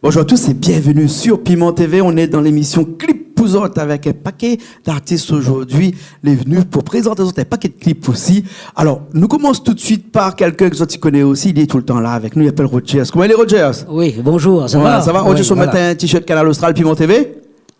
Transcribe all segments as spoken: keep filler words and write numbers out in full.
Bonjour à tous et bienvenue sur Piment T V. On est dans l'émission Clip pou zot avèk in pakèt d'artis zordi. Lé vni pou prézant azot in pakèt clip osi. Alor, nou komans tout de suit par kèlkin ke zot i koné osi. Li lé toultan la avèk nou. Li apèl Rogers. Koman i lé, Rogers ? Oui, bonjour, sa va ? Voilà, sa va ? Rogers, ou mèt in t-shirt Kanal Austral, Piment T V ?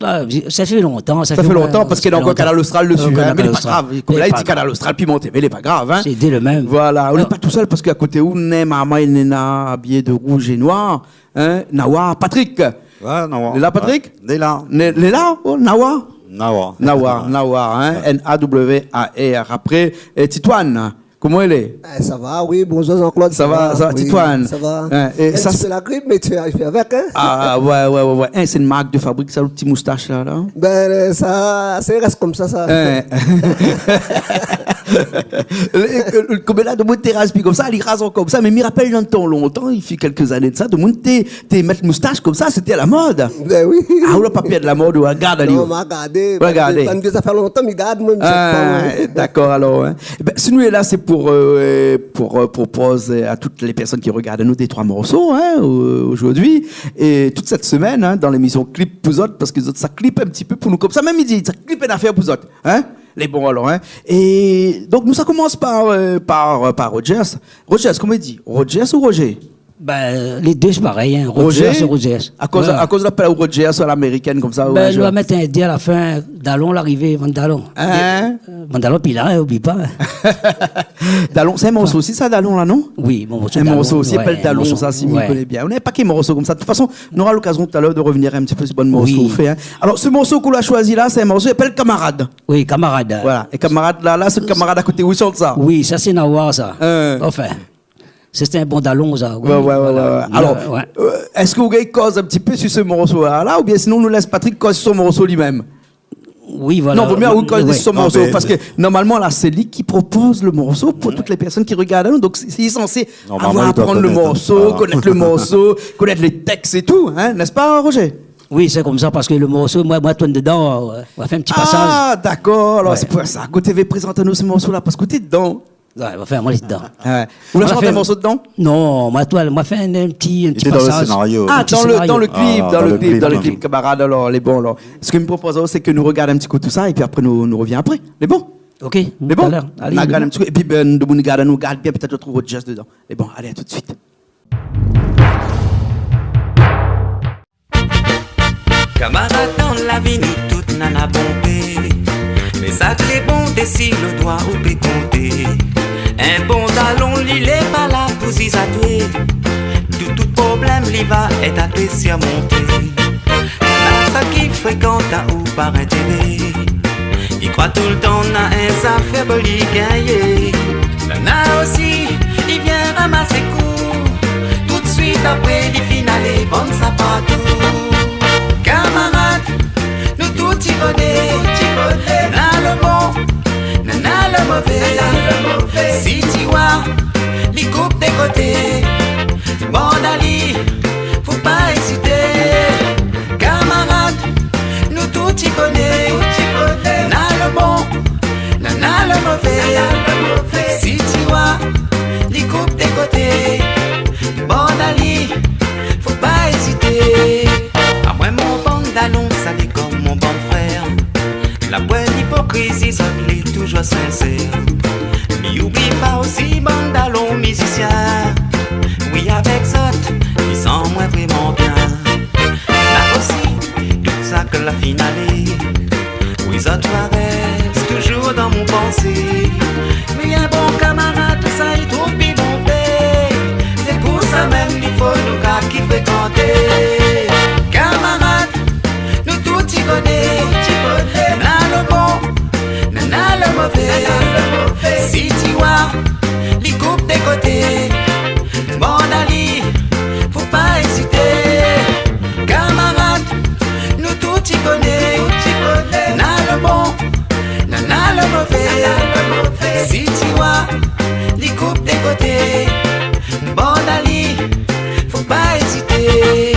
Ah, sa fé lontan, sa fé lontan, parske néna ankor Kanal Austral desi, mé lé pa grav. Kom la, li di Kanal Austral, Piment T V, lé pa grav, hein. Sé lé mèm. Voilà, ou lé pa tousèl, parske a koté ou, néna marmay, néna abiyé de rouj é noir, hein, Nawar Patrick. Ouais, Nawar. Lé la, Patrick ? Lé la. Lé la, oh, Nawar. Nawar. Nawar, Nawar, hein, N A W A R. Apré, é Titoine. Koman i lé ? Eh, sa va, oui, bonjour Jean-Claude, sa va, sa va, oui, Titoine. Sa va. Hein, é in ti pé la grip, mé i fé, i fé avèk, hein. Ah, ouais, ouais, ouais, ouais. Hein, sé in mark de fabrik, sa, lo ti moustash la, la. Ben, sa, sa i rès konmsa, sa. Hein. Lo, lo, lo, konm la, domoun té raz pi konmsa, li raz ankor konmsa, mé mi rapèl, dan tan lontan, i fé kèlk zané de sa, domoun té té mèt moustash konmsa, sété a la mod. Ben oui. Ah, ou la pa pèrd la mod, ou la gard ali. Non, ma gardé, parske sa fé lontan mi gard, moin, mi sava pa, moin. Ah, dakor, alor, hein. Ében, si nou lé la, sé pou, euh, pou, euh, propoz, euh, a tout lé pèrsone ki rogard anou dé troi morso, hein, o-, zordi, é tout sèt semèn, hein, dan lémisyon Clip pou zot, parske zot sa clip in ti pé pou nou, konmsa mèm i di, sa clip in nafèr pou zot, hein. Lé bon, alor, hein. É donk, nou sa komans par, euh, par, euh, par Rogers. Rogers, koman i di ? Rogers ou Roger ? Ben, lé dé sé parèy, hein. Roger ? Rogers, sé Rogers. Akoz, akoz i apèl aou Rogers a lamérikèn konmsa, ou Roger ? Ben, nou la mèt in D a la fin, dalon la arivé, vann dalon. Hein ? Vann dalon, pi la, hein, oubli pa, hein. Dalon, sé in morso osi sa, dalon la, non ? Oui, in morso osi i apèl dalon, sa, si mi koné bien. Ou néna in pakèt morso konmsa. De tout fason, nou nora lokazion talèr de revnir in ti pé si bann morso ou fé, hein. Alor, se morso ke ou la shoizi la, sé in morso i apèl Kamarad. Oui, Kamarad. Voilà. É Kamarad la, la, sé Kamarad a koté ou i shant sa. Oui, sa sé Nawar, sa. Hein. Anfin. Sé in bon dalon, sa, oui. Ouais, ouais, ouais. Alor, euh, èske ou gingn koz in ti pé si se morso la, la, oubien sinon nou lès Patrick koz si son morso li mèm ? Oui, voilà. Non, vo mié ou koz si son morso, parske normalman la, sé li ki propoz le morso pou tout lé pèrsone ki rogard anou. Donk, li lé sansé avoir aprann le morso, konèt le morso, konèt lé tèks é tout, hein, n'est-ce pas, Roger ? Oui, sé konmsa, parske le morso, moin, moin la tourn dedan, euh, nou la fé in ti pasaz. Ah, dakor. Alor, sé pou sa ke ou té vé prézant anou se morso la, parske ou té dedan. Ouais, anfin, moin lé dedan. Ah ouais. Ou la shant in morso dedan ? Non, moin la tourn, moin la fé in, in ti, in ti pasaz. Li té dan le sénario. Ah, dan le, dan le clip, dan le clip, dan le clip, Kamarad, alor, lé bon, alor. Se ke mi propoz, sé ke nou rogard in ti kou tout sa, épi apré, nou, nou revien apré. Lé bon ? Ok, talèr. Alé, nou rogard in ti kou, épi, ben, domoun i gard, nou gard bien, pétèt nou trouv Rogers dedan. Lé bon, alé, a tout de suit. Kamarad, dan la vi nou tout nana bonpé. Mé sak lé bon, té si lo doi ou pé konté. In bon dalon, li lé pa la pou ziz atoué. Tout, tout problèm, li va èd atoué sirmonté. Na sak i frékant aou par intéré. I kroi toultan na in zafèr pou li gingné. Nana osi, i vien ramas kou. Tout suit apré, li fine alé vann sa partou. Kamarad, nou tout i koné. Na le bon, na, na le mové. Si ti oi, li koup dé koté. Bann ali, fo pa ézité. Kamarad, nou tout i koné. Na le bon, na, na le mové. Si ti oi, li koup dé koté. Bann ali, fo pa ézité. Amoin, mon bann dalon, sa lé konm mon bann frèr. La poin ipokrizi, zot lé toujour sinsèr. Mi oubli pa osi bann dalon mizisien. Oui, avèk zot, mi san amoin vréman bien. Na osi tout sak la fine alé. Oui, zot la rès toujour dan mon pansé. Mi in bon kamarad, sa i trouv pi bonpé. Sé pou sa mèm i fo nou ka ki frékanté. Kamarad, nou tout i koné. Na le bon, na, na le mové. Si ti oi, li koup dé koté. Bann ali, fo pa ézité. Kamarad, nou tout i koné. Na le bon, na, na le mové. Si ti oi, li koup dé koté. Bann ali, fo pa ézité.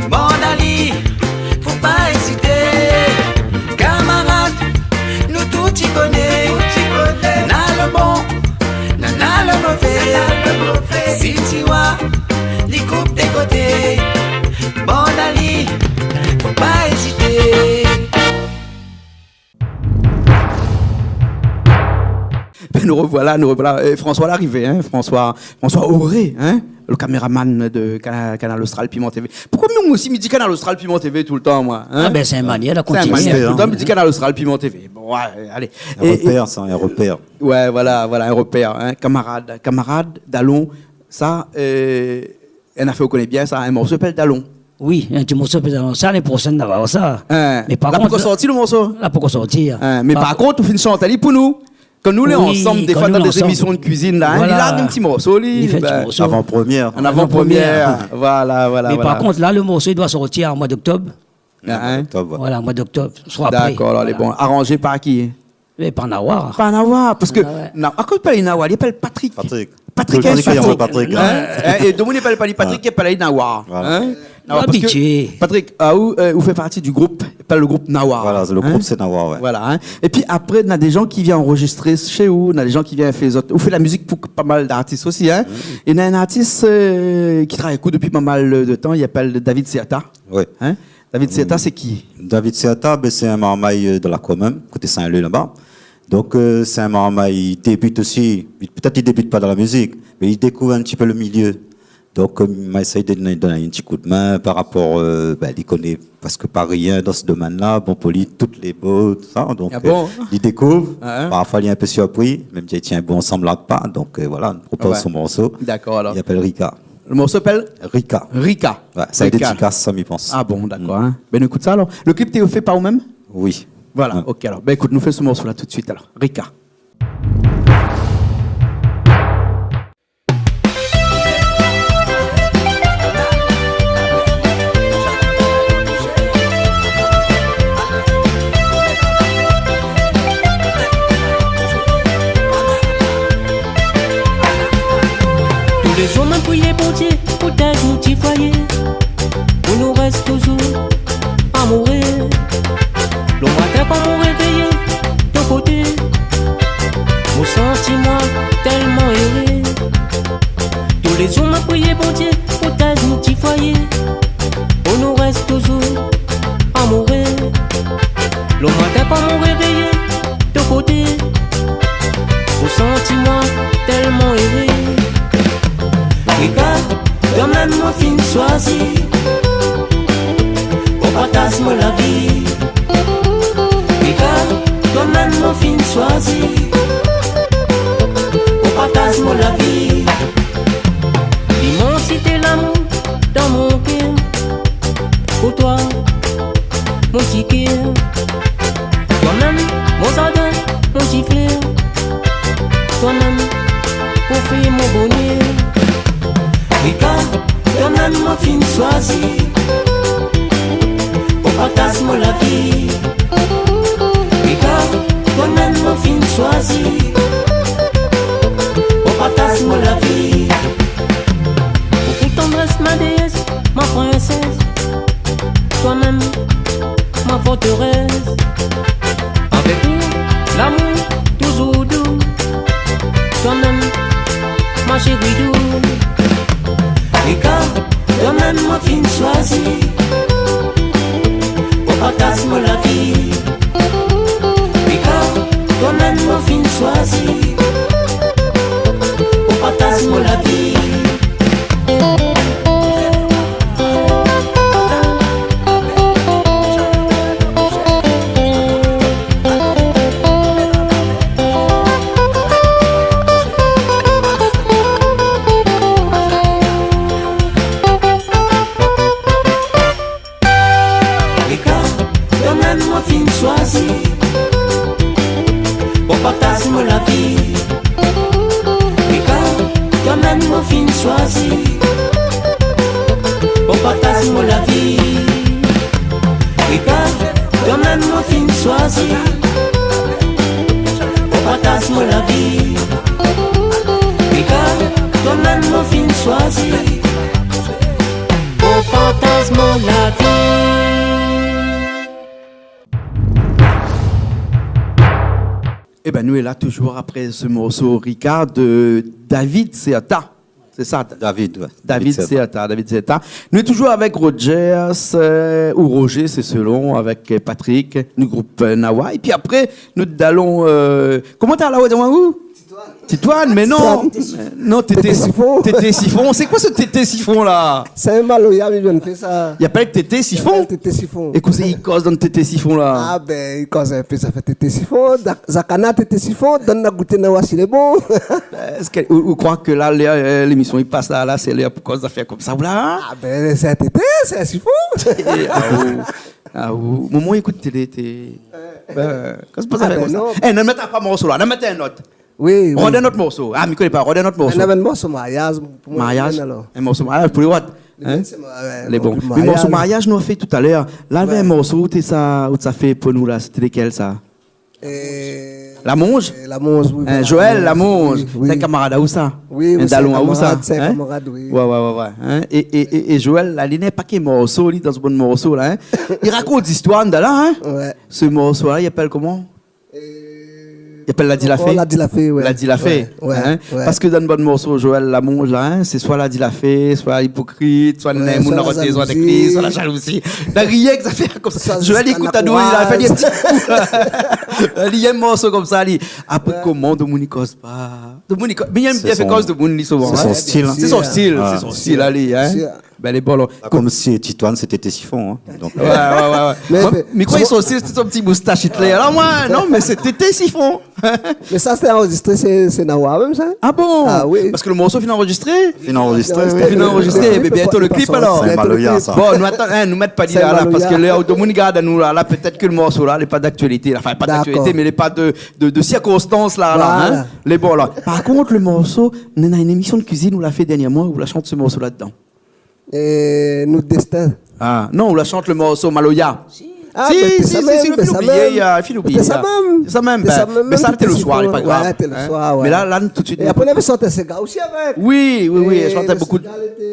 Bon, ali, fo pa ézité. Kamarad, nou tout i koné. Na lo bon, na, na lo mové. Si ti wa, li koup dé koté. Bon, ali, fo pa ézité. Ben, nous revoilà, nous revoilà. Euh, François larivé, hein, François, François Auré, hein, le caméraman de Cana-, Canal Austral Piment T V. Pourquoi moi aussi, mi di Canal Austral Piment T V tout le temps, moi, hein ? Ah ben, c'est un manière, la continuité. C'est un manière. Tout le temps, mi di Canal Austral Piment T V. Bon, ouais, allez. Un repère, ça, un repère. Ouais, voilà, voilà, un repère, hein. Kamarad, kamarad, dalon, sa, euh, in afèr ou koné bien sa, in morso i apèl Dalon. Oui, in ti morso i apèl Dalon. Sa, lané proshèn, nou va avoir sa. Hein. Mé par kont, la pokor sorti, lo morso. La pokor sorti, hein. Hein, mé par kont, ou fine shant ali pou nou. Kan nou lé ansanm, défoi, dan dé zémisyon de kuizine, la, hein, li larg in ti morso, li, li fé in ti morso. Avant-première. An avant-première. Avant-première. Voilà, voilà, voilà. Mé par kont, la, lo morso, li doi sortir an moi d'oktob. Ah, hein. Oktob, ouais. Voilà, moi d'oktob, soi apré. Dakor, alor, lé bon. Voilà. Aranzé par ki ? Mé par Nawar. Par Nawar, parske, ah ouais, na-, akoz i apèl Nawar, i apèl Patrick. Patrick. Patrick, hein, Patrick. Tout le temps, Patrick, hein. Hein, é domoun i apèl pa li Patrick, i apèl ali Nawar. Voilà. Hein ? Nawar, parske Patrick, ah, ou, euh, ou fé parti du group, i apèl lo group Nawar. Voilà, lo group, sé Nawar, ouais. Voilà, hein. Épi apré, na dé jan ki vien anrozistré shé ou, na dé jan ki vien fé zot, ou fé la mizik pou pa mal d'artis osi, hein. Mm. É na in artis, euh, ki travay avèk ou dopi pa mal de tan, i apèl David Certa. Oui. Hein ? David Certa, sé ki ? David Certa, ben, sé in marmay, euh, de la komine, koté Saint-Leu laba. Donk, euh, sé in marmay, li débit osi, li, pétèt li débit pa dan la mizik, mé li dékouv in ti pé lo milié. Donk, euh, ma éséy donn ali, donn ali in ti koudmin par rapor, euh, ben, li koné prèsk pa rien dan se domèn-la. Bon, pou li, tout lé bo, tousa. Donk, ah bon ? Euh, li dékouv. Ah, hein ? Parfoi, li lé in pé sirpri, mèm si li tien bon ansanm la pa. Donk, euh, voilà, nou propoz son morso. Dakor, alor. Li apèl Rika. Lo morso i apèl ? Rika. Rika. Ouais, sa i dédikas sa, mi pans. Ah bon, dakor, hein. Ben, nou ékout sa, alor. Lo klip té fé par ou mèm ? Oui. Voilà, ouais. Ok, alor. Ben, ékout, nou fé se morso-la tout de suite, alor. Rika. Toulézour moin priyé Bondié pou tèt nou ti foiyé, pou nou rès touzour amouré. Lo matin kan moin révéyé, de koté, moin santi moin tèlman éré. Toulézour moin priyé Bondié pou tèt nou ti foiyé, pou nou rès touzour amouré. Lo matin kan moin révéyé, de koté, moin santi moin tèlman éré. Rika, toi mèm moin fine shoizi, pou partaz mon lavi. Rika, toi mèm moin fine shoizi, pou partaz mon lavi. Imansité lamour dan mon kèr, pou toi mon ti kèr. Toi mèm mon zardin, mon ti flèr. Toi mèm pou fé mon bonèr. Rika, toi mèm moin fine shoizi, pou partaz mon lavi. Rika, toi mèm moin fine shoizi, pou partaz mon lavi. Pou tandrès, ma déès, ma prinsès, toi mèm ma forterès. Avèk ou lamour touzour dou, toi mèm ma shéri dou. Rika, toi mèm moin fine shoizi, pou partaz mon lavi. Rika, toi mèm moin fine shoizi, pou partaz mon lavi. Rika, toi mèm moin fine shoizi, pou partaz mon lavi. Rika, toi mèm moin fine shoizi, pou partaz mon lavi. Rika, toi mèm moin fine shoizi, pou partaz mon lavi. Rika, toi mèm moin fine shoizi, pou Ében, nou lé la toujour apré se morso Ricard de David Serta. Sé sa, Da-, David, ouais. David Serta. David Serta, David Serta. Nou lé toujour avèk Rogers, euh, ou Roger, sé selon, avèk, euh, Patrick, nou group, euh, Nawa. Épi apré, nou dalon, euh, koman té la, ou ? Titoine, mé non. Titoine. Euh, non, Tété, Tété Sifon. Tété Sifon. Sé koi se Tété Sifon la ? Sé in maloya, mi vien fé sa. I apèl Tété Sifon ? I apèl Tété Sifon. É kosa i koz dan Tété Sifon la ? Ah ben, i koz in pé zafèr Tété Sifon, da-, zakana Tété Sifon, donn anou gouté, nou oi si lé bon. Èske ou, ou kroi ke la, lé, euh, lémision i pas la, la, sé lèr pou koz zafèr konmsa, ou la ? Ah ben, sé in tété, sé in sifon. É, ah, ou, ah, ou, momon i ékout télé, té, euh, kosa i pas zafèr konmsa ? Ah ben non. Eh, nou mèt pa morso la, nou mèt in not. Oui, oui. Rod in not morso. Ah, mi koné pa, rod in not morso. In not morso mariaz, pou moin, mariaz, alor. In morso mariaz pou li rod. Hein ? Sé ma-, ouais, lé bon. Mé morso mariaz, nou la fé talèr. La, ouais, in morso ou té sa, ou té sa fé pou nou la, sété lékèl sa ? Euh, Lamonj ? Euh, Lamonj, oui, hein, voilà, Joël Lamonj. Lamonj, oui, oui. Sé in kamarad aou sa ? Oui, oui, in dalon aou sa, sé in kamarad, sé in kamarad, oui. Ouais, ouais, ouais, ouais. Hein ? É, é, é, é Joël la, li néna pa ke morso, li, dan se bon morso la, hein ? Li rakont zistoir, in dalon, hein ? Ouais. Se morso la, i apèl koman ? Euh, i apèl La di la fé. Ankor La di la fé, ouais. La di la fé, ouais, hein ? Ouais. Parske dan bann morso Joël Lamonj la, hein, sé soi La di la fé, soi Ipokrit, soi néna in moun la rod dézord avèk li, soi la jalouzi. La rienk zafèr konmsa. Joël i ékout anou, li la fé dé ti kou. Li yèm morso konmsa, li. Apré, koman, domoun i koz pa. Domoun i ko-, mé li yèm bien fé koz domoun, li, souvan, hein. Sé son stil, hein. Sé son stil, sé son stil, alé, hein. Sé sir. Ben, lé bon, alor. Pas konm si Titoine, sété Tété Sifon, hein. Donk, ouais, ouais, ouais, ouais. Mé, mé, mé mi kroi, mé son stil, sé son ti moustash i té lé la, moin. Non, mé sé Tété Sifon. Mé sa, sé anrozistré, sé, sé Nawa mèm, sa. Ah bon ? Ah oui. Parske le morso fine anrozistré ? Fine anrozistré, oui. Fine anrozistré, mé bientôt le clip, alor. Bientôt le clip. Sé maloya, sa. Bon, nou atann, hein, nou mèt pa di la, la, parske lé, tout domoun i gard anou la, la, pétèt ke le morso la, lé pa d'aktualité, la. Anfin, pa d'aktualité, mé lé pa de, de, de sirkonstans la, la, hein. Voilà. Lé bon, la. Par kont, le morso, nou néna in émision de kuizine ou la fé dèrnièrman, ou la shant se morso la dedan. Euh, Nout Déstin. Ah, non, ou la shant le morso maloya. Si. Ah, si, ben, sé sa mèm, si, ben, sa mèm. Fine oublié, euh, fine oublié, euh. Sé sa mèm. Sé sa mèm, ben, mé sa, té le soir, lé pa grav, hein. Sé sa mèm, té le soir, ouais. Mé la, la, nou, tout de suite, nou ékout. É apré, nou la shant in séga osi avèk. Oui, oui, oui, shant bokou. Oui, sé sa, lété,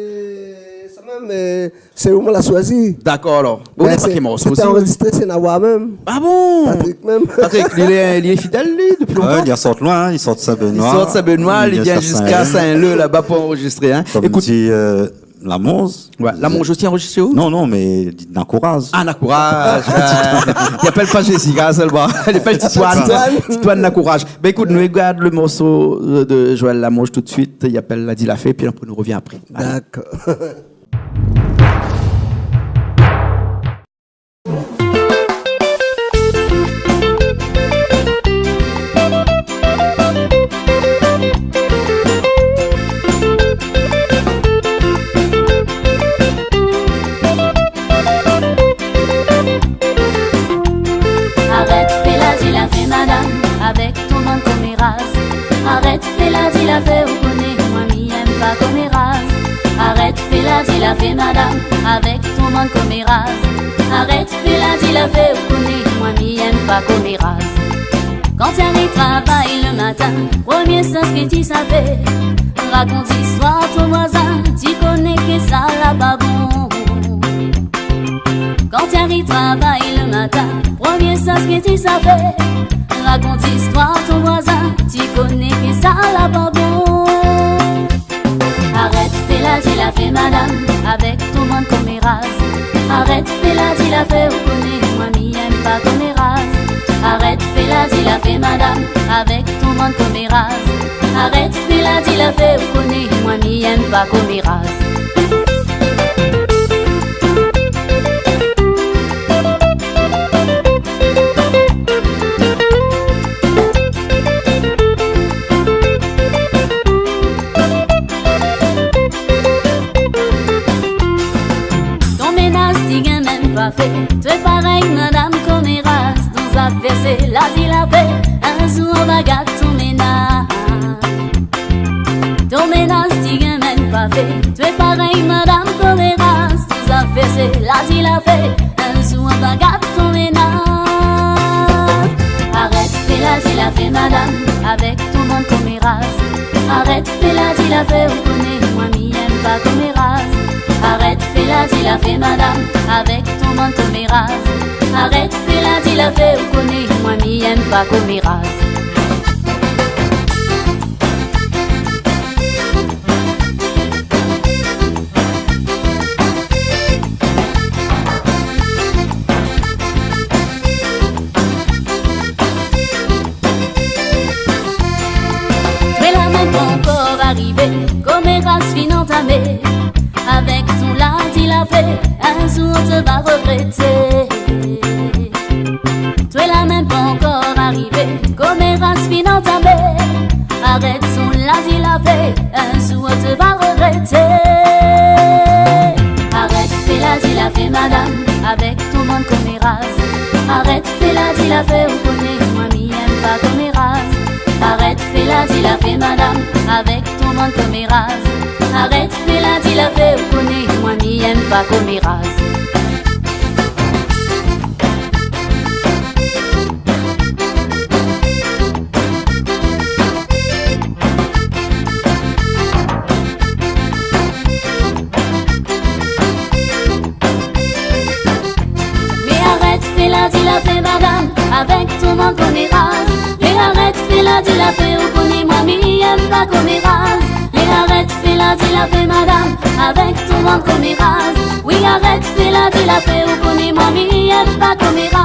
sa mèm, euh, sé ou moin la shoizi. Dakor, alor. Bon, ben, lé pa sé, ke morso, sété osi, oui. Anrozistré, sé Nawa mèm. Ah bon ? Patrick mèm. Patrick, li lé, li lé fidèl, li, dopi lontan ? Ah, li sort loin, hein, li sort Saint-Benoît. Li sort Saint-Benoît, li vien ziska Saint-Leu, laba, pou anrozistré, hein. Ékout. Konm di, euh, Lamonj. Ouais, Lamonj osi anrozistré ou ? Non, non, mé Nakouraz. Ah, Nakouraz, euh, i apèl pa Jésus, hein, selman. I apèl Titoine. Titoine. Titoine Nakouraz. Ben, ékout, nou gard le morso, euh, de Joël Lamonj tout de suite. I apèl La di la fé, épi apré, nou rovien apré. Alé. Dakor. Arèt fé La di la fé, madam, avèk ton bann koméraz. Arèt fé La di la fé, ou koné, moin mi yèm pa koméraz. Arèt fé La di la fé, madam, avèk ton bann koméraz. Arèt fé La di la fé, ou koné, moin mi yèm pa koméraz. Kan ti ariv travay le matin, promié shoz ke ti sa fé, rakont zistoir ton voizin, ti koné ke sa la pa bon. Kan ti ariv travay le matin, promié shoz ke ti sa fé, rakont zistoir ton voizin, ti koné ke sa la pa bon. Arèt fé La di la fé, madam, avèk ton bann koméraz. Arèt fé La di la fé, ou koné, moin mi yèm pa koméraz. Arèt fé La di la fé, madam, avèk ton bann koméraz. Arèt fé La di la fé, ou koné, moin mi yèm pa koméraz. Ton ménaz ti gingn mèm pa fé, twé parèy madam koméraz. Ton zafèr sé La di la fé, in zour ou va gard ton ménaz. Ton ménaz ti gingn mèm pa fé, twé parèy madam koméraz. Ton zafèr sé La di la fé, in zour ou va gard ton ménaz. Arèt fé La di la fé, madam, avèk ton bann koméraz. Arèt fé La di la fé, ou koné, moin mi yèm pa koméraz. Arèt fé la di la fé, madam, avèk ton bann koméraz. Arèt fé la di la fé, ou koné, moin mi yèm pa koméraz. Mé la mèm pankor arivé, koméraz fine antamé. Avèk ton la di la fé, in zour ou té va rogrété. Twé la mèm pankor arivé, koméraz fine antamé. Arèt ton la di la fé, in zour ou té va rogrété. Arèt fé la di la fé, madam, avèk ton bann koméraz. Arèt fé la di la fé, ou koné, moin mi yèm pa koméraz. Arèt fé la di la fé, madam, avèk ton bann koméraz. Arèt fé la di la fé, ou koné, moin mi yèm pa koméraz. Mé arèt fé la di la fé, madam, avèk ton bann koméraz. Mé arèt fé la di la fé, ou koné, moin mi yèm pa koméraz. Mé arèt fé la di la fé, madam, avèk ton bann koméraz. Oui, arèt fé la di la fé, ou koné, moin mi yèm pa koméraz.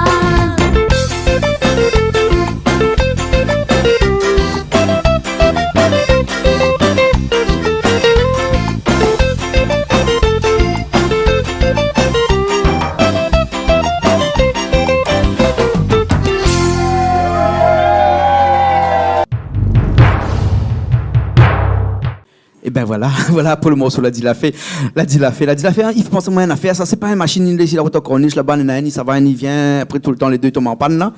Ében voilà, voilà pou lo morso La di la fé. La di la fé, La di la fé, in, i fé pans amoin in afèr, sa, sé pa in mashine, i lé isi la rout an kornish, laba, néna inn i sava, inn i vien, apré toultan lé dé i tonm an pann, la.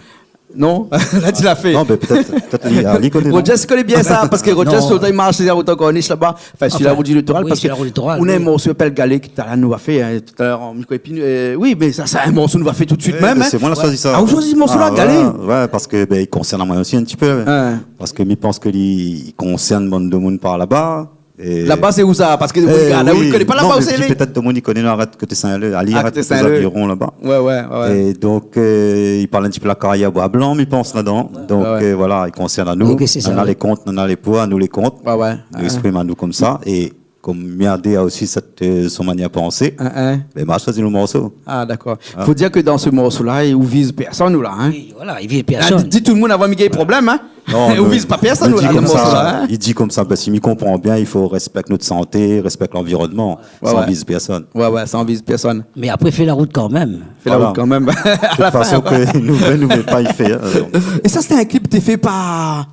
Non ? La di la fé. Non, mé pétèt, pétèt li, li koné, non ? Roger i koné bien sa, parske Roger, toultan, i marsh la rout an kornish laba. Anfin, si la rout di litoral, oui, parske si la rout di litoral, ou néna in morso i apèl Galé, ke talèr nou va fé, in, talèr, an mikro épi, eu, oui, mé sa, sé in morso nou va fé tout suit mèm, in. Sé moin la shoizi sa. Ah, ou la shoizi morso la, Galé ? Ouais, ouais, parske, bin, i konsèrn amoin osi in ti pé. Parske mi pans ke li, li konsèrn bann demoun par laba. Laba, sé ousa ? Parske, oui, ou koné pa laba, non, mé ousa i lé. Pétèt demoun i koné, non, arèt koté Saint-Leu, ali, arèt koté Saint-Leu. Aviron laba. Ouais, ouais, ouais. É donk, eu, i parl in ti pé la karyèr Bois Blanc, mi pans, ladan. Donk, eu, voilà, i konsèrn anou. Ok, sé sa. Nana lé kont, nana lé pou, anou lé kont. Ouais, ouais. Nou éksprim anou konmsa. É konm Miadé la osi sèt, eu, son manièr pansé, bin, ma shoizi lo morso. Ah, dakor. Fo dir ke dan se morso-la, ou viz pèrsone, ou la, in ? Oui, voilà, i viz pèrsone. Ah, di, di tout lo moun avan mi gingn problèm, in ? Non, ou viz pa pèrsone, ou la, dan se morso-la, in ? Li di konmsa, bin, si mi konpran bien, i fo rèspèk nout santé, rèspèk lanvironman, san viz pèrsone. Ouais, ouais, san viz pèrsone. Mé apré, fé la rout kanmèm. Fé la rout kanmèm. Voilà. De tout fason, ke nou vé, nou vé pa, i fé, in, donk. É sa, sété in klip té fé par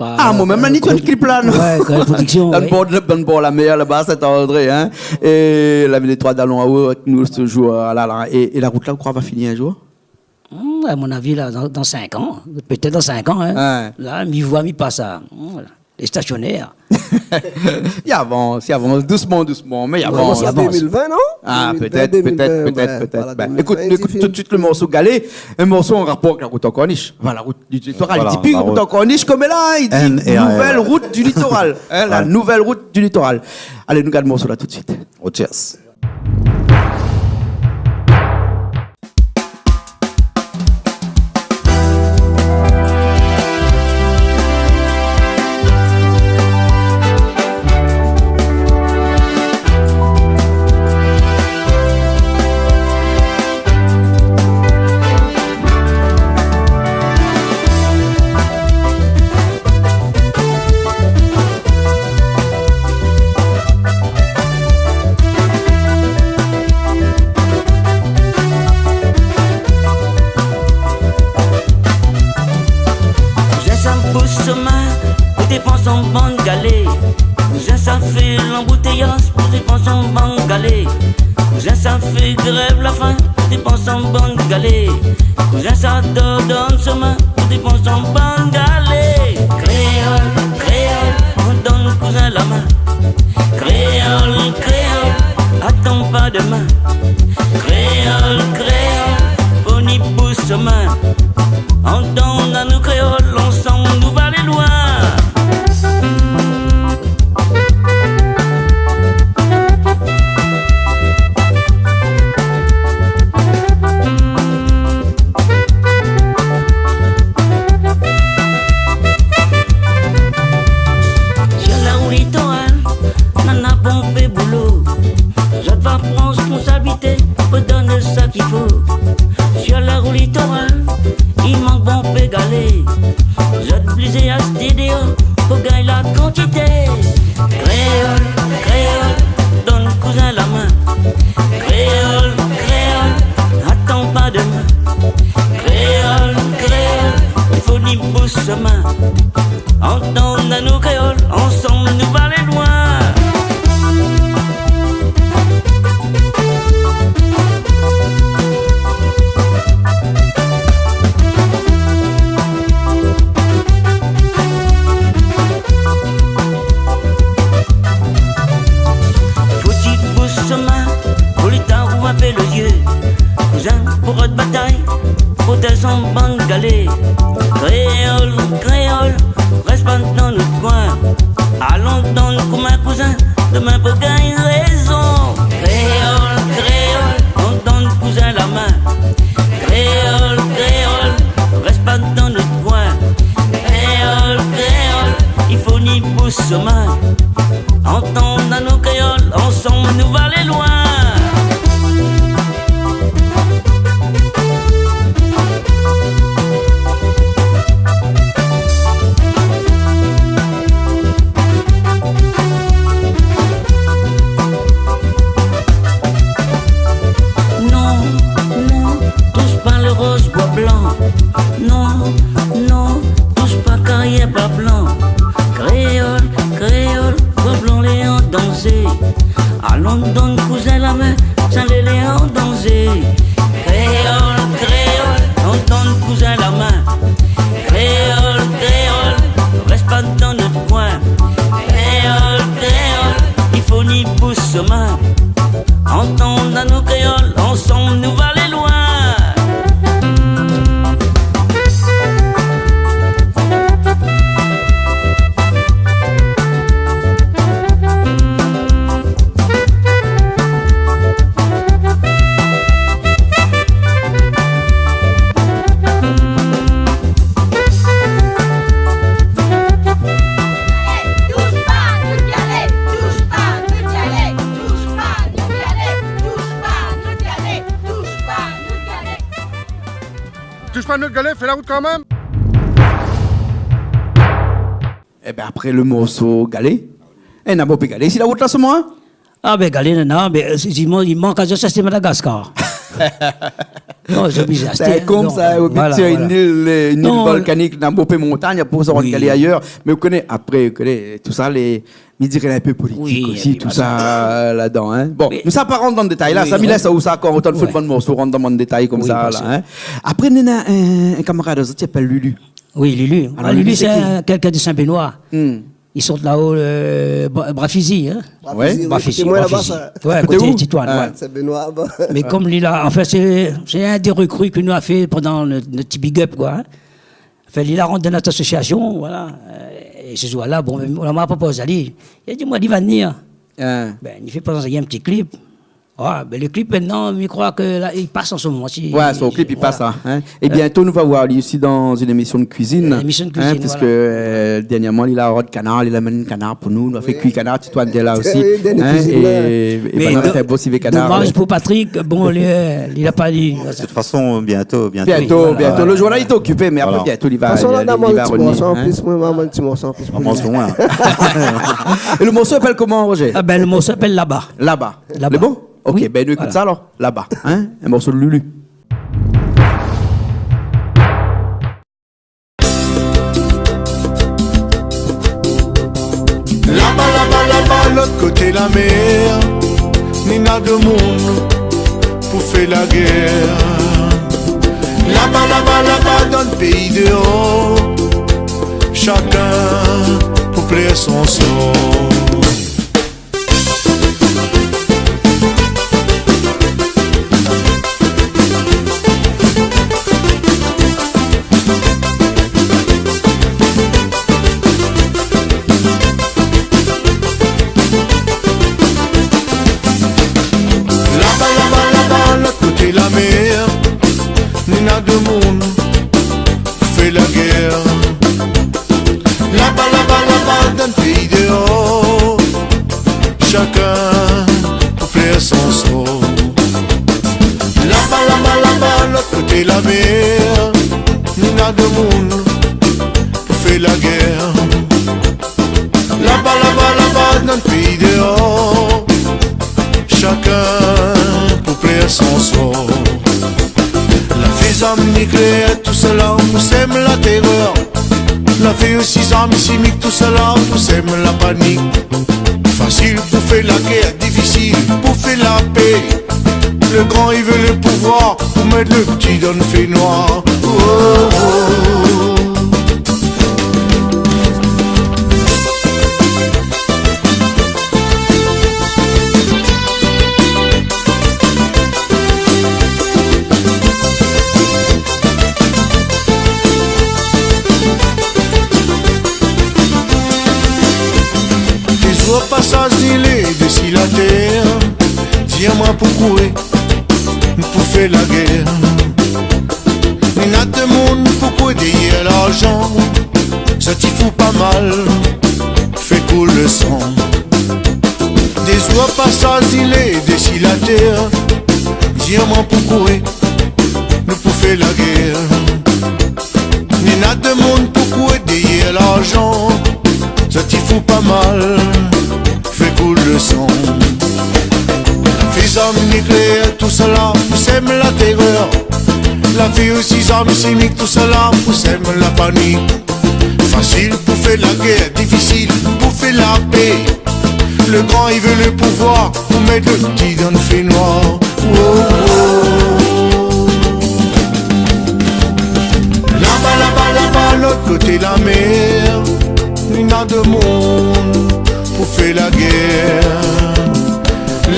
Ah, moin mèm, la ni tourn klip la, non ? Ouais, Kréol Production, ouais. Dan bor, dan bor la mèr, laba, Saint-André, in. É la vi lé troi dalon aou avèk nou se jour, ah la la. É, é la rout la, ou kroi va fini in jour ? Hmm, a mon avi, la, dan, dan sink an, pétèt dan sink an, in. Ouais. La, mi voi, mi pa sa. Hmm, voilà. Lé stasionèr. I avans, i avans, dousman, dousman, mé i avans. Ouais, i avans. Dé mil vin, non ? Ah, pétèt, pétèt, pétèt, pétèt. Bin, ékout, ékout tout suit lo morso Galé, in morso an rapor avèk la rout an kornish. Anfin, la rout du litoral. Voilà, i di pi la rout an kornish, konm la, i di nouvèl rout du litoral. In, la nouvèl rout du litoral. Alé, nou gard morso-la tout suit. Oh, cheers. Kouzin sa bous somin pou défans son bann galé. Kouzin sa fé lanboutéyaz pou défans son bann galé. Kouzin sa fé grèv la fin pou défans son bann galé. Kouzin sa dor dan somin pou défans son bann galé. Kréol, kréol, antann kouzin la min. Kréol, kréol, atann pa domin. Kréol, kréol, fo ni bous somin. Antann anou kréol, ansanm nou va alé loin. K'i fo. Sur la roulitoral, i mank bonpé galé. Zot blizé ashté déor pou gingn la kantité. Kréol, kréol, donn kouzin la min. Kréol, kréol, atann pa domin. Kréol, kréol, i fo ni boush somin. Antann anou kréol, ansanm nou va alé loin. Fo ti boush somin, pou li ta ouv inpé lo zié. Kouzin, pou rod batay, protèz son bann galé. Kréol, kréol, rès pa dan nout koin. Alon donn kou min kouzin, domin pou gingn rézon. Kréol, kréol, antann kouzin la min. Kréol, kréol, rès pa dan nout koin. Kréol, kréol, i fo ni boush somin. Antann anou kréol, ansanm nou va alé loin. Non, non, toush pa lo roz, boi blan. Non, non, toush pa karièr boi blan. Kréol, kréol, boi blan lé an danzé. Alon donn kouzin la min, sa lé, lé an danzé. Kréol, kréol, antann kouzin la min. Kréol, kréol, rès pa dan nout koin. Kréol, kréol, i fo ni boush somin. Antann anou kréol, ansanm nou va alé loin. Toush pa nout galé, fé la rout kanmèm. Ébin, apré lo morso galé, é, na bonpé galé isi la rout la, soman, in ? Ah bin, galé, non, non, bin, euh, si, si, i mank, i mank a zot ashté Madagascar. Non, zot lé oblizé ashté, in, konmsa, donk, euh, voilà, voilà. Une île, euh, une île volcanique, na bonpé montagn, apré sa, ou galé ayèr. Oui. Mé ou koné, apré, ou koné, tousa, lé, mi diré inpé politik osi, tousa, euh, ladan, in. Oui, oui, bien sûr. Bon, nou sa pa rant dan détay la, sa, mi lès aou sa, kan ou antann fout bann morso, rant dan bann détay konmsa la, in. Oui, bien sûr. Apré, néna in, in kamarad azot i apèl Lulu. Oui, Lulu. Alor, Lulu, sé in, kèlkin de Saint-Benoît. Hmm. I sort laho, euh, Bra-, Bras-Fusil, in. Bras-Fusil, oui, Bras-Fusil, koté moin laba, Bras-Fusil. Sa. Koté ou ? Ouais, koté Titoine, ouais. Saint-Benoît laba. Mé konm li la, anfin, sé, sé inn dé rikru ke nou la fé pandan nout, nout ti big up, koi, in. Anfin, li la rant dan nout asosiasion, voilà. Euh, é se zour-la, bon, nou la propoz ali. Li la di amoin li va vnir. In. Bin, li fé prézant in ti klip. Ah, bin, lo klip, mintnan, mi kroi ke la, i pas an se moman, si, voilà. Ouais, son klip i pas, in. É biento, nou va voir ali osi dan in émision de kuizine, in, piske, euh, dernièrman, li la rod kanar, li la amenn kanar pou nou, nou la fé kui kanar, Titoine té la osi, in, é, é banna la fé in bon sivé kanar, ouais. Mé domaz pou Patrick, bon, li, euh, li la pa, li... De tout fason, biento, biento. Biento, biento. Lo zour-la, li té okipé, mé apré, biento, li va, li, li va revenir, in. Voilà. Moin, moin, in ti morso an plis pou li. É lo morso i apèl koman, Roger ? Ah bin, lo morso i apèl Laba. Laba. Laba. Lé bon ? Ok, bin, nou ékout sa alor. Laba, in ? In morso de Lulu. Laba, laba, laba, lot koté la mèr, néna demoun pou fé la guèr. Laba, laba, laba, dan péi déor, shakinn pou plèr son sor. Laba, laba, laba, lot koté la mèr, néna demoun fé la guèr. Laba, laba, laba, dan péi déor, shakinn pou plèr son sor. Laba, Koté la mèr, néna demoun pou fé la gèr. Laba, laba, laba, dan péi déor, shakin pou plèr son sor. La fé zam niklèr, tousala pou sèm la tèrèr. La fé osi zam shimik, tousala pou sèm la panik. Fasil pou fé la gèr, difisil pou fé la pé. Le gran i vé le pouvoir pou mèt le pti dan le fénoir. Oh, oh. Dé zour pasaz zilé dési la tèr, di amoin pou koué, pou fé la gèr. Néna demoun pou koué dèrièr larzan, sa ti fou pa mal, fé koul le san. Dé zour pasaz zilé dési la tèr, di amoin pou koué, nou pou fé la gèr. Néna demoun pou koué dèrièr larzan, sa ti fou pa mal, fé koul le san. La fé zam niklèr, tousala pou sèm la tèrèr. La fé osi zam shimik, tousala pou sèm la panik. Fasil pou fé la gèr, difisil pou fé la pé. Le gran i vé le pouvoir pou mèt le pti dan le fénoir. Oh, oh. Laba, laba, laba, lot koté la mèr, néna demoun pou fé la gèr.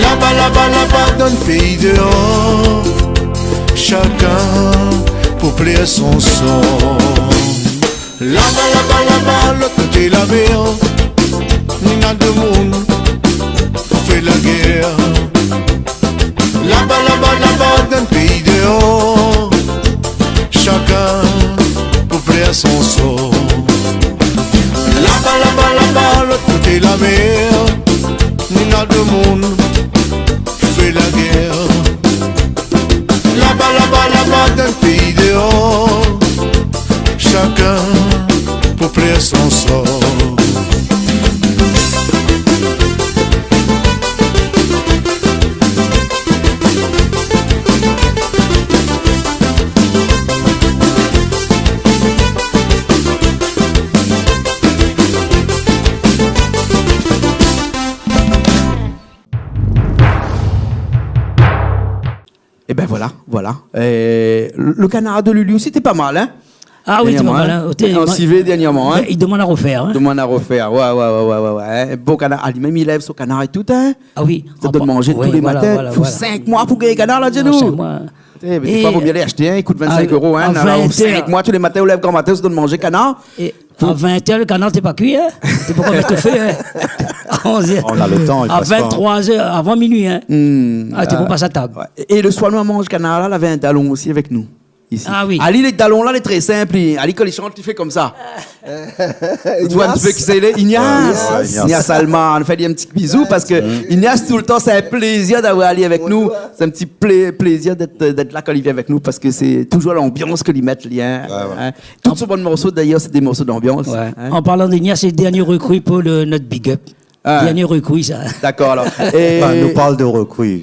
Laba, laba, laba, dan péi déor, shakin pou plèr son sor. Laba, laba, laba, lot koté la mèr, néna demoun pou fé la gèr. Laba, laba, laba, dan péi déor, shakin pou plèr son sor. Laba, laba, laba, lot koté la mèr, néna demoun pou fé la gèr. Laba, laba, laba, dan péi déor, shakin pou plèr son sor. Ében voilà, voilà. Euh, le, le kanar de Lulu osi té pa mal, hein ? Ah oui, té pa mal, hein. Dèrnièrman, hein. Té, an sivé dèrnièrman, hein. Mé i demann a refèr, hein. Demann a refèr, ouais, ouais. Bon kanar, ah, li mèm i lèv son kanar é tout, hein. Ah oui. Sa donn manzé tou lé matin. Fo sink moi pou gingn kanar la, di anou. Non, sink moi. Eh, mé défoi, vo myé alé ashté inn, i kout vinn-sink euro, hein. Alor, sink moi, tou lé matin, ou lèv gran matin, ou donn manzé kanar. É a vin èr, le kanar té pa kui, hein. Té pankor mèt o fé, hein. A onz èr. On a le temps, il passe pas. A vin-troi èr, avan minui, hein. Hmm. Ah, té pou pas a tab. Ouais. É, é le soir, nou la manz kanar la, lavé in dalon osi avèk nou, isi. Ah oui. Ali, le dalon la, lé trè sinp, li. Ali, kan li shant, li fé konmsa. Ou voi in ti pé kisa i lé ? Ignace. Ouais, Ignace. Ignace Alma, nou fé ali in ti bizou parske Ignace, toultan, sé in plézir d'avoir ali avèk nou. Sé in ti plé-, plézir d'èt, d'èt la kan li vien avèk nou parske sé touzour lanbians ke li mèt, li, hein. Ouais, ouais. Hein. Tout son bann morso, d'ayèr, sé dé morso d'anbians, hein. An parlan d'Ignace, sé le dèrnié rekru pou le, nout big up. Ah. Dèrnié rekru, sa. Dakor, alor. Anfin, nou parl de rekru.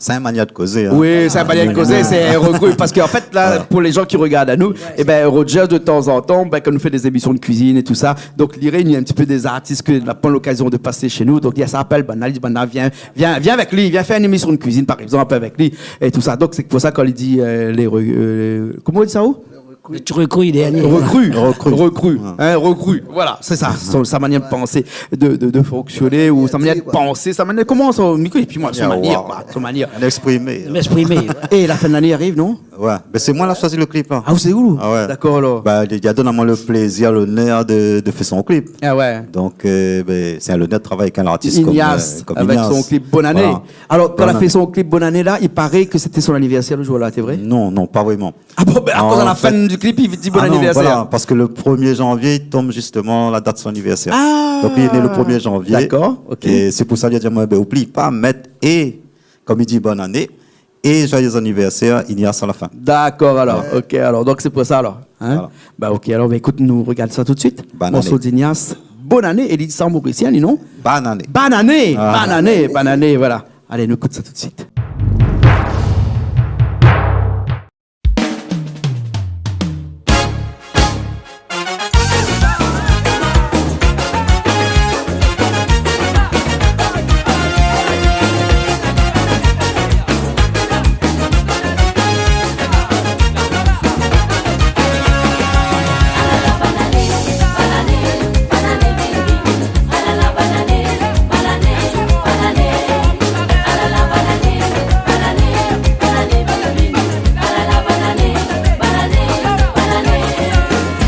Sé in manièr de kozé, hein. Oui, sé in manièr de kozé, sé in rekru. Parske an fèt, la, pou lé jan ki rogard anou, ében, Roger, de tanzantan, bin, kan nou fé dé zémision de kuizine é tousa, donk, li réini in ti pé dé zartis ke la pa lokazion de pasé shé nou. Donk, li sa apèl, bin, ali, bin, vien, vien, vien avèk li, vien fé in émision de kuizine, par égzanp, avèk li, é tousa. Donk, sé pou sa, kan li di, euh, lé re-, euh, koman i di sa, ou ? Le ti rekru dèrnié. Rekru. Rekru. Rekru. Ouais. Hein, rekru. Voilà, sé sa. Son, sa manièr de pansé, de, de, de fonksioné, ou sa manièr de pansé, sa manièr, koman sa, Miko, épi moin, son manièr, koi, son manièr. D'èksprimé. D'èksprimé, ouais. É la fin de lané i ariv, non ? Ouais. Bin, sé moin la shoizi le clip, hein. Ah, sé ou ? Ah ouais. Dakor, alor. Bin, li la donn amoin le plézir, lonèr de, de fé son clip. Ah ouais. Donk, euh, bin, sé in lonèr de travay avèk in artis konm, euh, konm Ignace. Ignace, avèk son clip Bonne Année. Voilà. Alor, kan la fé son clip Bonne Année la, i paré ke sété son anivèrsèr le zour-la, sé vré ? Non, non, pa vréman. Ah bon, bin, akoz a la fin du clip, i di bon anivèrsèr. Ah non, voilà, parske le premié janvié, i tonm zistoman la dat son anivèrsèr. Ah. Donk, li lé né le premié janvié. Dakor, ok. É sé pou sa, li la di amoin, bin, oubli pa, mèt, é, konm i di, bonne année. é joyeux anniversaire, Ignace, à la fin. D'accord, alors. Ouais. Ok, alors. Donc, c'est pour ça, alors. Hein ? Voilà. Bah, ok, alors, bah, écoute, nou regard sa tout de suite. Bonne année. Morso d'Ignace, Bonne année, é li lé morisien, li, non ? Bonne année. Bonne année, ah, bonne année, bonne année, voilà. Allez, nou ékout sa tout de suite.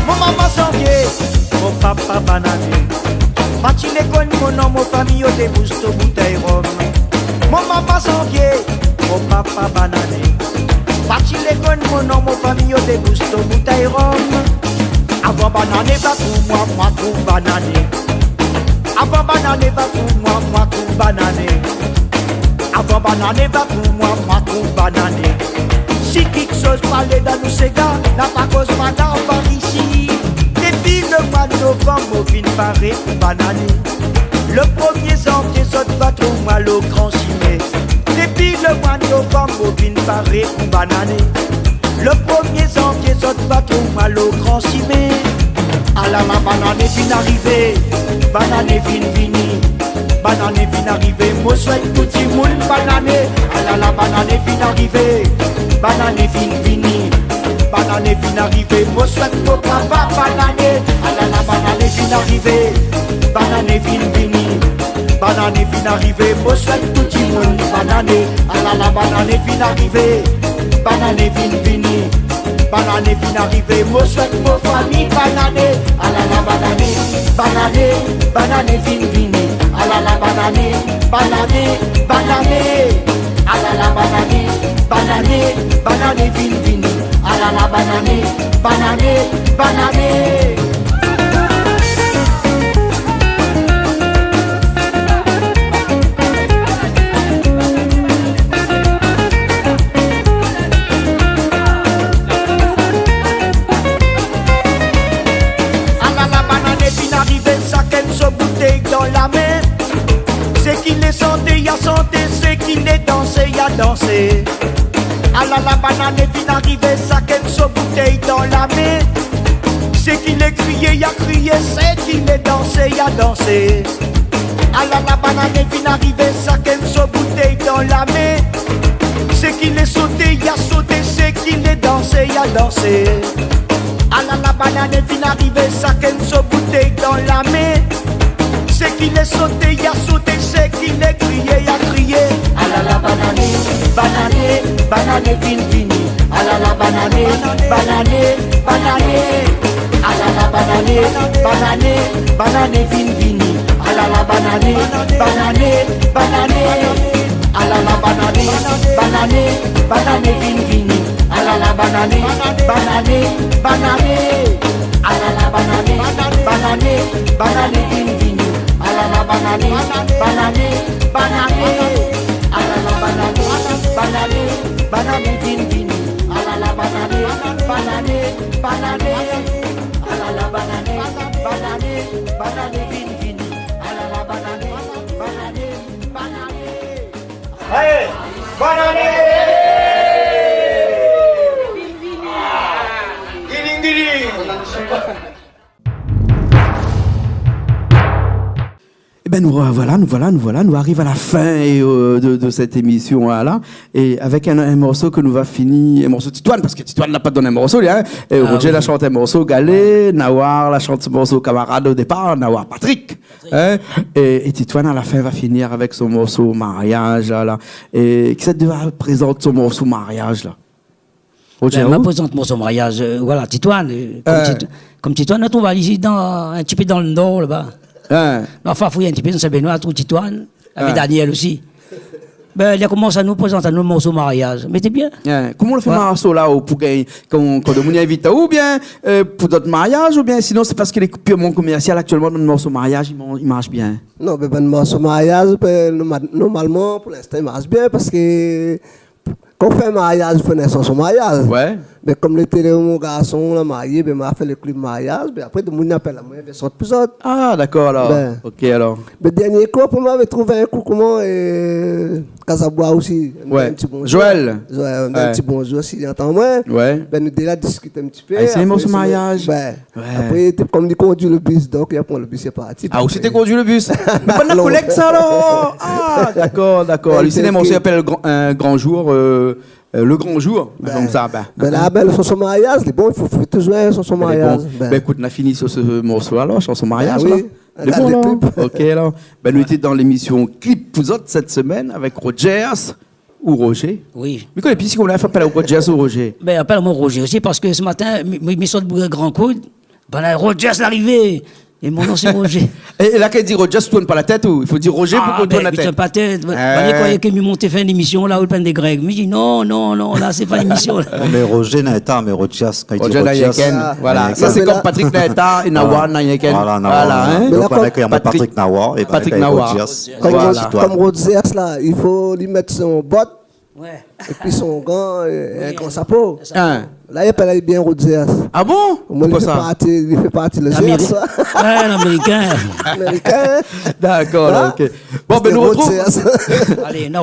Mon momon sanvié, mon papa banané. Parti lékol, mon non, mon fami, yo débous to boutèy rom. Mon momon sanvié, mon papa banané. Parti lékol, mon non, mon fami, yo débous to boutèy rom. Avan banané va pou moin, moin pou banané. Avan banané va pou moin, moin pou banané. Avan banané va pou moin, moin pou banané. Si kiksoz pa lé dan nou séga, na pa koz pa dan par isi. Dépi le moi de novanm, mo vin paré pou banané. Le premié zanvié, zot va trouv moin lo gran shimé. Dépi le moi de novanm, mo vin paré pou banané. Le premié zanvié, zot va trouv moin lo gran shimé. Alala, banané vin arivé, banané vin vini. Banané vin arivé, mo swèt tout dimoun banané. Alala, banané vin arivé, banané vin vini. Banané vin arivé, mo swèt mo papa banané. Alala, banané vin arivé, banané vin vini. Banané vin arivé, mo swèt tout dimoun banané. Alala, banané vin arivé, banané vin vini. Banané vin arivé, mo swèt mo fami banané. Alala, banané, banané, banané vin vini. Alala, banané, banané, banané. Alala, banané, banané, banané vin vini. Alala, banané, banané, banané. Alala, banané vin arivé, shakinn so boutèy dan la min. Sé ki lé shanté, ya shanté, sé ki lé dansé, ya dansé. Alala, banané vin arivé, shakinn so boutèy dan la min. Sé ki lé kriyé, ya kriyé, sé ki lé dansé, ya dansé. Alala, banané vin arivé, shakinn so boutèy dan la min. Sé ki lé soté, ya soté, sé ki lé dansé, ya dansé. Alala, banané vin arivé, shakinn so boutèy dan la min. Sé ki lé soté, ya soté, sé ki lé kriyé, ya kriyé. Alala, banané, banané, banané vin vini. Alala, banané, banané, banané. Alala, banané, banané, banané vin vini. Alala, banané, banané, banané. Alala, banané, banané, banané vin vini. Alala, banané, banané, banané. Alala, banané, banané, banané vin vini. Alala, banané, banané, banané. Alala, banané, banané, banané vin vini. Alala, banané, banané, banané. Alala, banané, banané, banané vin vini. Alala, banané, banané, banané. Alé, banané! Ding, ding, ding, ding. Ébin, nou voilà, nou voilà, nou voilà, nou ariv a la fin, é, euh, de, de sèt émisyon la, la, é avèk in, in morso ke nou va fini, in morso Titoine, parske Titoine la pa donn in morso, li, in, é Roger la shant in morso Galé, Nawar la shant son morso Kamarad o dépar, Nawar Patrick, in, é, é Titoine a la fin va finir avèk son morso Mariaz la, la. É kisa i doi prézant son morso Mariaz la ? Roger, ou ? Bin, ma prézant morso Mariaz, euh, voilà, Titoine, euh, kom Tit-, kom Titoine, nou trouv isi dan, in ti pé dan le nor laba. In. Nou fouy in ti pé dan Sin-Benoi, nou trouv Titoine, avèk Daniel osi. Bin, li la komans anou prézant anou morso Mariaz. Mé té bien. In. Koman ou fé morso la, ou pou gingn, kan, kan demoun i invit aou, oubien, euh, pou dot mariaz, oubien sinon sé parske lé pirman komèrsial aktièlman, bann morso mariaz i man-, i marsh bien ? Non, bin, bann morso mariaz, bin, norma-, normalman, pou linstan, i marsh bien, parske Kan ou fé mariaz, ou fé in shanson mariaz. Ouais. Mé kom lété mon garson la marié, bin, ma fé le klip mariaz, bin, apré, demoun i apèl amoin, bin, sort pou sort. Ah, dakor, alor. Bin. Ok, alor. Bin, dernié kou, apré, moin lavé trouv in kou, koman, euh, Kazabwa osi. Ouais. In ti bonzour. Joël. Joël, in ti bonzour, si li antann amoin. Ouais. Bin, nou dé la diskit in ti pé. Ah, sé in morso mariaz. Bin, ouais. Apré, té, kom li kondui le bis, donk, li la pran le bis, li la parti. Ah, ou té kondui le bis. Mé bann kolèg sa, alor. Ah, dakor, dakor. Ouais, li sé in morso i apèl Gran, euh, Gran Jour, euh, euh, Le Gran Jour, bin, komsa, bin. Bin la, bin, le shanson mariaz, lé bon, i fo, fo touzour in shanson mariaz. Lé bon. Bin, ékout, nou la fini su se morso-la, alor, shanson mariaz, la. Bin oui. Lé bon, la. Ok, alor. Bin, nou lété dan lémisyon Clip pou zot sèt semèn avèk Rogers. Ou Roger ? Oui. Mi koné pi si ou la fé apèl aou Rogers ou Roger. Bin, apèl amoin Roger osi, parske se matin, mi, mi, mi sort bouré Gran Koud, bin la, Rogers larivé. É mon non, sé Roger. É, é la, kan i di Rogers, tourn pa la tèt, ou i fo dir Roger pou tourn la tèt. Ah, bin, mi tourn pa la tèt. Bann i kroi ke mi monté fé in émisyon la, ou pinn dé grèg. Mi di, non, non, non, la, sé pa lémisyon, la. Non, mé Roger na éta, mé Rogers, kan i di Rogers, na éta, voilà. Sa, sé kom Patrick Naeta, é Nawar, na éta. Voilà, Nawar, voilà. Donk, la, kan i di Patrick Nawar, é bin, Rogers. Kom Rogers, la, i fo li mèt son bot, épi son gan, é in gran shapo. La, i apèl ali bien Rogers. Ah bon ? Poukoi sa ? Li fé parti, li fé parti le Gers, sa. Ouais, l'américain. Américain. Dakor, ok. Bon, bin, nou artrouv,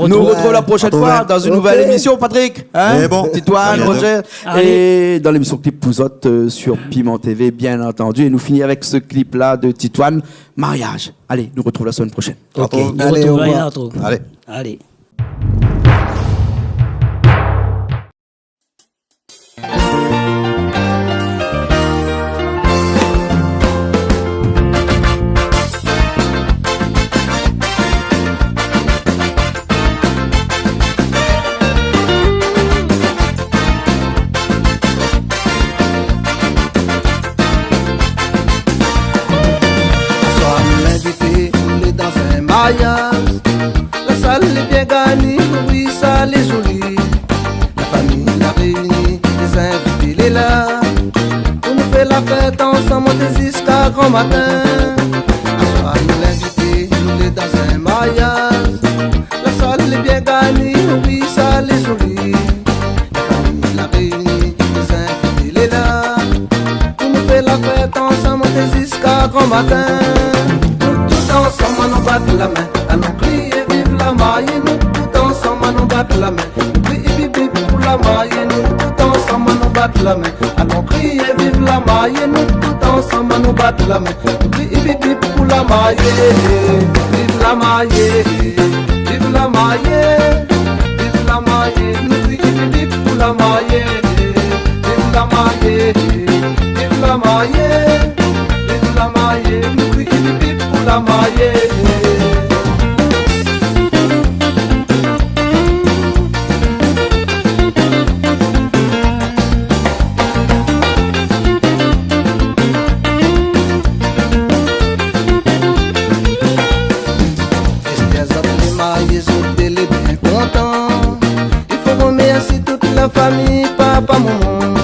nou artrouv la proshèn foi dan in nouvèl émisyon, Patrick. Hein ? Titoine, Roger. Alé. É dan lémisyon Clip pou zot, euh, sur Piment T V, bien entendu. É nou fini avèk se klip-la de Titoine, Mariage. Alé, nou artrouv la semèn proshèn. Ok. Alé, au revoir. Alé. Aswar nou invité, nou lé dan in mariaz. La sal lé bien garni, wi, sa lé zoli. La fami la réini, lé zinvité lé la. Pou nou fé la fèt ansanm, monté ziska gran matin. Aswar nou invité, nou lé dan in mariaz. La sal lé bien garni, wi, sa lé zoli. La fami la réini, lé zinvité lé la. Pou nou fé la fèt ansanm, monté ziska gran matin. Nou tout ansanm, anon bat la min. Anon kriyé viv la marié, nou tout ansanm, anon bat la min. Nou kri ip ip ip pou la marié, nou tout ansanm, anon bat la min. Anon kriyé viv la marié, nou tout ansanm, anon bat la min. Nou kri ip ip ip pou la marié, viv la marié, viv la marié, viv la marié. Nou kri ip ip ip pou la marié, viv la marié, viv la marié, viv la marié. Nou kri ip ip ip pou la marié. Èske zot lé marié, zot dé lé bien kontan ? I fo romèrsié tout la fami, papa, momon.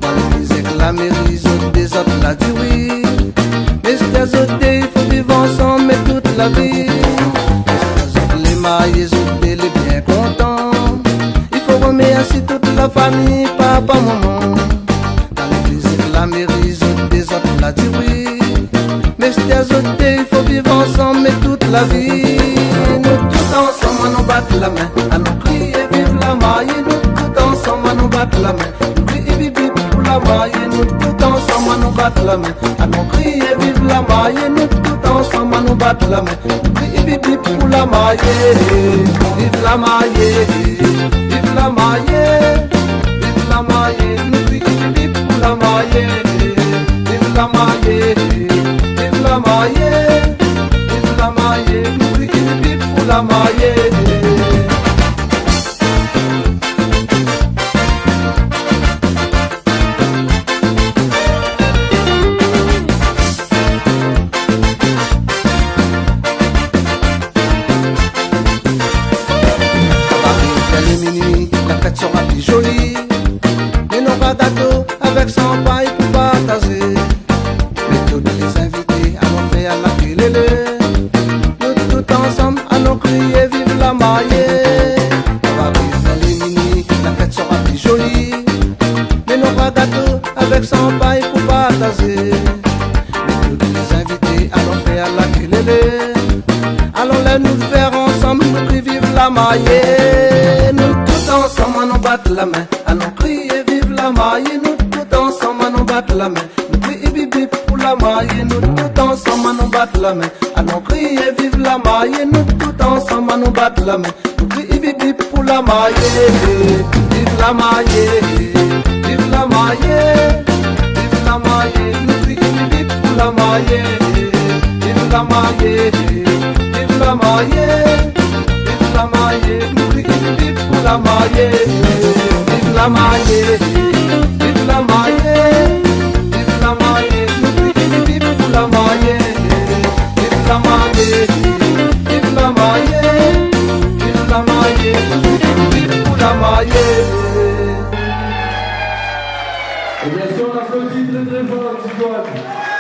Dan légliz èk la méri, zot dé zot la di wi. Mé èske zot dé i fo viv ansanm, mé tout la vi. Èske zot lé marié, zot dé lé bien kontan ? I fo romèrsié tout la fami, papa, momon. Dan légliz èk la méri, zot dé zot la di wi. Mé èske zot dé i fo viv ansanm, mé tout la vi. Nou tout ansanm, anon bat la min. Anon kriyé viv la marié, nou tout ansanm, anon bat la min. Nou kri ip ip ip pou la marié, nou tout ansanm, anon bat la min. Anon kriyé viv la marié, nou tout ansanm, anon bat la min. Nou kri ip ip ip pou la marié, viv la marié, viv la marié, viv la marié. Nou kri ip ip ip pou la marié, viv la marié, viv la marié, viv la marié. Nou kri ip ip ip pou la marié. Sa va arivé minui, la fèt sera pli zoli. Mé nora gato avèk sanpay pou partazé. Mé tout lé zinvité, anon fé la kélélé. Nou tout ansanm, anon kriyé viv la marié. Sa va arivé minui, Ayé, nou tout ansanm, anon bat la min. Anon kriyé viv la marié, nou tout ansanm, anon bat la min. Nou kri ip ip ip pou la marié, nou tout ansanm, anon bat la min. Anon kriyé viv la marié, nou tout ansanm, anon bat la min. Nou kri ip ip ip pou la marié, viv la marié, viv la marié, viv la marié. Nou kri ip ip ip pou la marié, viv la marié, viv la marié, viv la marié. Nou kri ip ip ip pou la marié, viv la marié, viv la marié, viv la marié. Nou kri ip ip ip pou la marié, viv la marié, viv la marié, viv la marié. Nou kri ip ip ip pou la marié. Et bien sûr, on applaudit très, très fort, les Titoines.